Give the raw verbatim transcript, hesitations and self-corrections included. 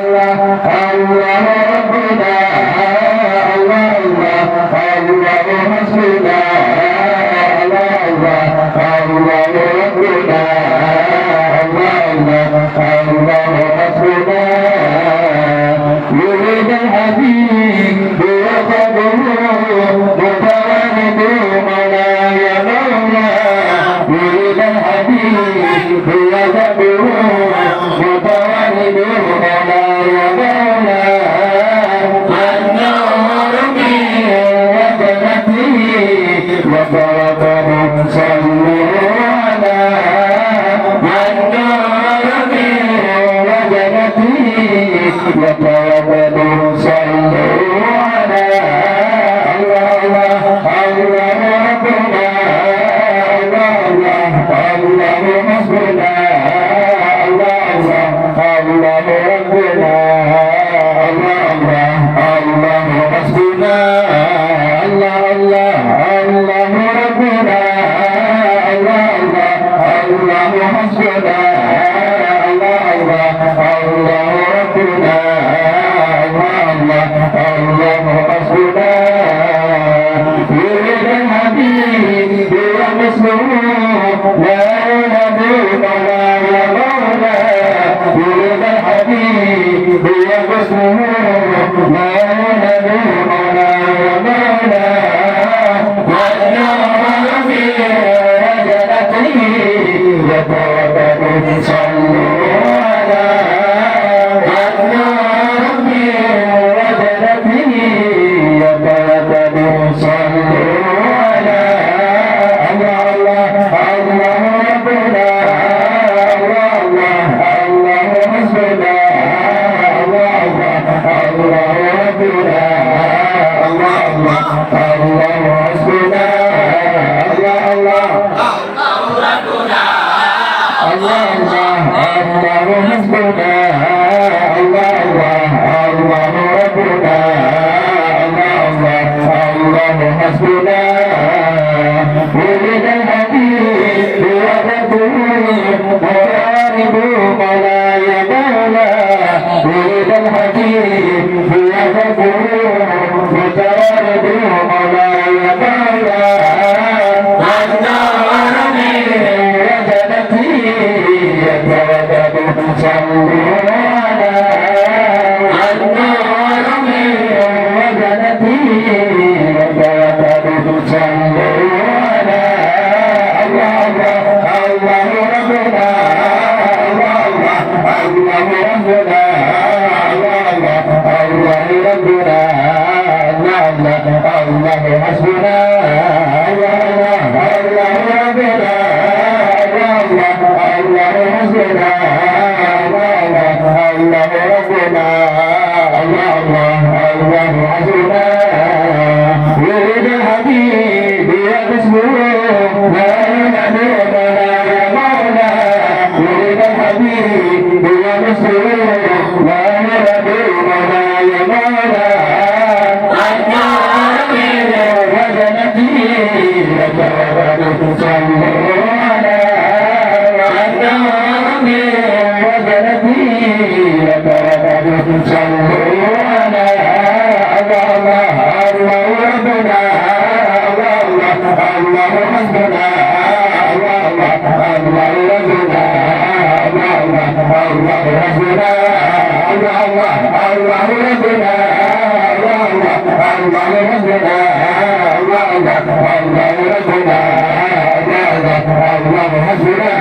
الله، الله ربنا، الله، الله، الله حسبنا، الله، الله، الله ربنا، الله، الله، الله حسبنا. ولد الحبيب وقدره متوالد مولاي مولا. ولد الحبيب وقدره متوالد مولاي مولا. النور من وجنته يتوقد. صلوا على النور من وجنته يتوقد. صلوا على الله، الله، الله ربنا، الله، الله، الله حسبنا، الله، الله، الله ربنا، الله، الله، الله حسبنا، الله، الله، الله ربنا، الله، الله، الله حسبنا، الله، الله، الله ربنا، الله، الله، الله حسبنا. ولد الحبيب ومثله لا يولد مولاي مولا. ولد الحبيب ومثله لا يولد مولاي مولا. والنور في وجنته يتوقد. صلوا على النور في وجنته يتوقد. صلوا على الله، الله، الله ربنا، الله، الله، الله حسبنا، الله، الله، الله ربنا، الله، الله، الله حسبنا، الله، الله. الله، الله، الله حسبنا، الله، الله، الله ربنا، الله، الله، الله حسبنا. ولد الحبيب وقدره متوالد مولاي مولا. ولد الحبيب وقدره متوالد مولاي مولا. والنور من وجنته يتوقد. صلوا على النور من وجنته يتوقد. صلوا على الله، الله، الله ربنا، الله، الله، الله ربنا، الله، الله، الله ربنا. الله، الله، الله حسبنا، الله، الله، الله ربنا، الله، الله، الله حسبنا، الله، الله، الله ربنا، الله، الله، الله حسبنا. ولد الحبيب ومثله لا يولد مولاي مولا. ولد الحبيب ومثله لا يولد مولاي مولا. النور من وجنته يتوقد. صلوا على النور من وجنته يتوقد. صلوا على الله، الله، الله ربنا، الله، الله، الله حسبنا، الله، الله، الله ربنا، الله، الله، الله حسبنا، الله، الله، الله ربنا، الله، الله، الله حسبنا، الله، الله، الله ربنا، الله، الله، الله حسبنا.